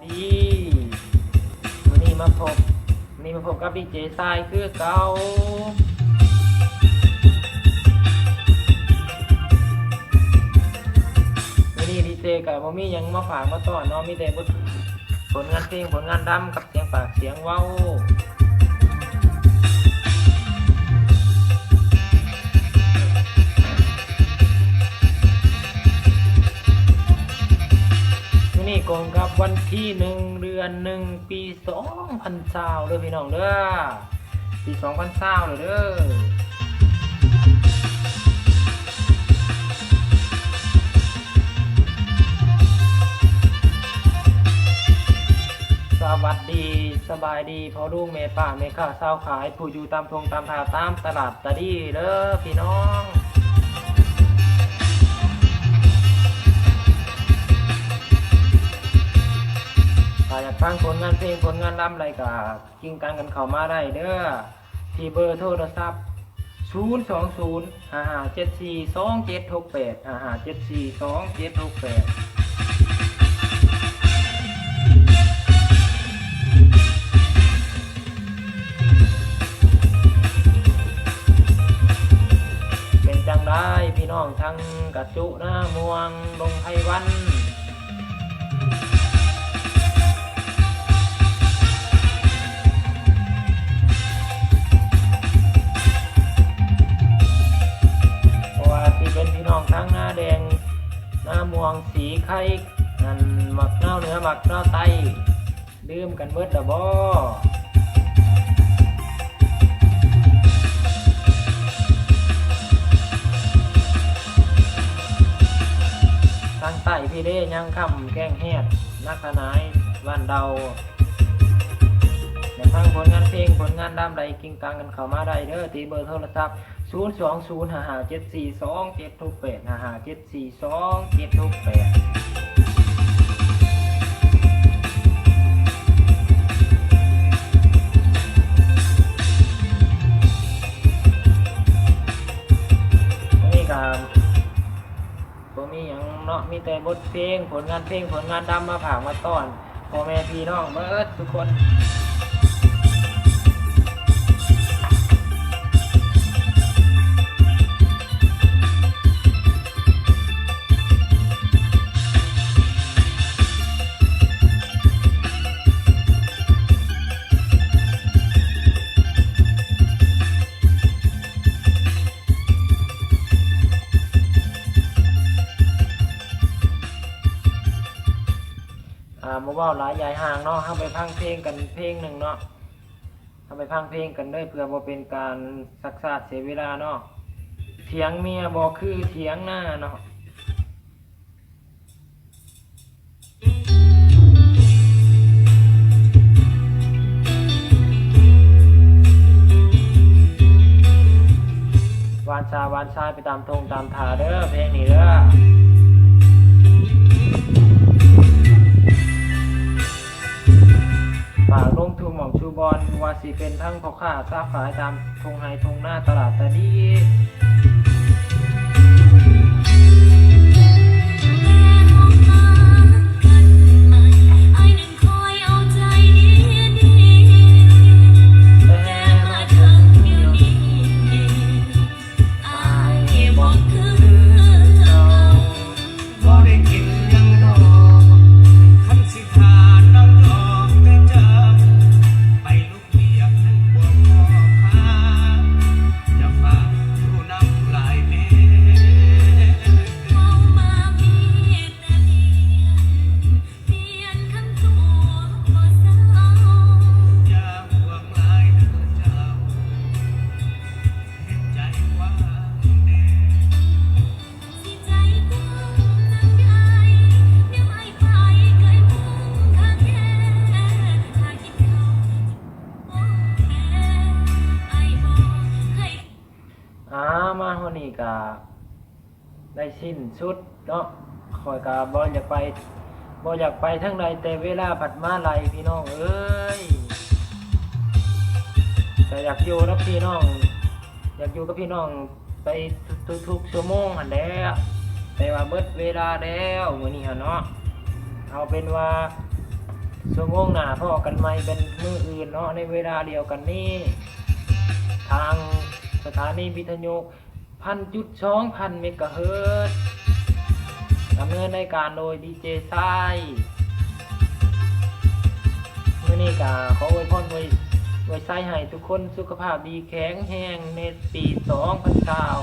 ດີ ມື້ນີ້ມາພົບ ມື້ນີ້ມາພົບກັບດີເຈຊາຍຄືເກົ່າ. ມື້ນີ້ດີເຈກະບໍ່ມີຫຍັງມາຝາກມາຕ້ອນເນາະ ມີແຕ່ບົດ ຜົນງານເພງ ຜົນງານລຳ ກັບສຽງປາກສຽງເວົ້າ. ມື້ນີ້ກົງກັບວັນທີໜຶ່ງ ເດືອນໜຶ່ງ ປີສອງພັນຊາວເດີພີ່ນ້ອງເດີ ປີສອງພັນຊາວແລ້ວເດີ. ສະຫວັດດີ ສະບາຍດີ ພໍ່ລຸງ ແມ່ປ້າ ແມ່ຄ້າ ຊາວຂາຍ ຜູ້ຢູ່ຕາມທົ່ງຕາມທ່າ ຕາມຕະຫຼາດຕະດີເດີພີ່ນ້ອງ. ຖ້າຢາກຟັງຜົນງານເພງ ຜົນງານລຳ ໄດ້ກະ ກິງກັງກັນເຂົ້າມາໄດ້ເດີ ທີ່ເບີໂທລະສັບ ສູນສອງສູນ ຫ້າຫ້າເຈັດສີ່ ສອງເຈັດຫົກແປດ ຫ້າຫ້າເຈັດສີ່ ສອງເຈັດຫົກແປດ. ເປັນຈັ່ງໃດພີ່ນ້ອງ ທັງກະຈຸ ນາມ່ວງ ດົງໄພວັນ? ບໍ່ວ່າຊິເປັນພີ່ນ້ອງທາງນາແດງ ນາມ່ວງ ສີໄຄ ອັນ ໝາກນາວເໜືອ ໝາກນາວໃຕ້ ລືມກັນເບິດລະບໍ? ທາງໃຕ້ພີ້ເດ້ ຍາງຄຳ ແກ້ງແຮດ ນາຂະໜາຍ ບ້ານດາວ. ແລະ ທາງຜົນງານເພງ ຜົນງານລຳ ໄດ້ກິງກັງກັນເຂົ້າມາໄດ້ເດີ ທີ່ເບີໂທລະສັບ ສູນສອງສູນ ຫ້າຫ້າເຈັດສີ່ ສອງເຈັດຫົກແປດ ຫ້າຫ້າເຈັດສີ່ ສອງເຈັດຫົກແປດ. ມື້ນີ້ກະບໍ່ມີຫຍັງເນາະ ມີແຕ່ບົດເພງ ຜົນງານເພງ ຜົນງານລຳ ມາຝາກມາຕ້ອນ ພໍ່ແມ່ພີ່ນ້ອງເບິດທຸກຄົນ. ອ່າ ບໍ່ເວົ້າຫຼາຍຢາຍຫ່າງເນາະ ເຮົາໄປຟັງເພງກັນເພງໜຶ່ງເນາະ ເຮົາໄປຟັງເພງກັນເດີ ເພື່ອບໍ່ເປັນການຊັກຊ້າເສຍເວລາເນາະ. ຖຽງເມຍບໍ່ຄືຖຽງນາເນາະ. ຫວານຊາຫວານຊາຍໄປຕາມທົ່ງຕາມທ່າເດີ ເພງນີ້ເດີ. ຝາກລົງທຸກໝ່ອງທຸກບ່ອນ ບໍ່ວ່າຊິເປັນທັງພໍ່ຄ້າຄ້າຂາຍຕາມທົ່ງໄຮ່ທົ່ງນາ ຕະຫຼາດຕະດີ. ບໍ່ໄດ້ກິນຫຍັງດອກ ຄັນຊິຖ້ານ້ອງຢອກແຕ່ເຈົ້າ ໄປລຸກວຽກນັ້ນບໍ່ພໍພາ ຢ່າຝາກຢູ່ນຳຫຼາຍແມ່. ເວົ້າມາມີແຕ່ວຽນ ວຽນຄັນຕົວບໍ່ເຊົາ ຢ່າຫ່ວງຫຼາຍເດີເຈົ້າ ເຮັດໃຈກວ້າງແດ່. ອ່າ ມາຮອດນີ້ກະໄດ້ສິ້ນສຸດເນາະ ຂ້ອຍກະບໍ່ຢາກໄປ ບໍ່ຢາກໄປທາງໃດ ແຕ່ເວລາພັດມາໄລ່ພີ່ນ້ອງເອີຍ. ກະຢາກຢູ່ນຳພີ່ນ້ອງ ຢາກຢູ່ກັບພີ່ນ້ອງໄປທຸກໆຊົ່ວໂມງຫັ້ນແຫຼະ ແຕ່ວ່າເບິດເວລາແລ້ວມື້ນີ້ຫັ້ນເນາະ. ເອົາເປັນວ່າ ຊົ່ວໂມງໜ້າພໍ້ກັນໃໝ່ເປັນມື້ອື່ນເນາະ ໃນເວລາດຽວກັນນີ້ ທາງສະຖານີວິທະຍຸ ພັນຈຸດສອງພັນເມກາເຮີດ ດຳເນີນລາຍການໂດຍດີເຈຊາຍ. ມື້ນີ້ກະຂໍອວຍພອນອວຍ ອວຍໄຊໃຫ້ທຸກຄົນສຸຂະພາບດີແຂງແຮງໃນປີສອງພັນຊາວ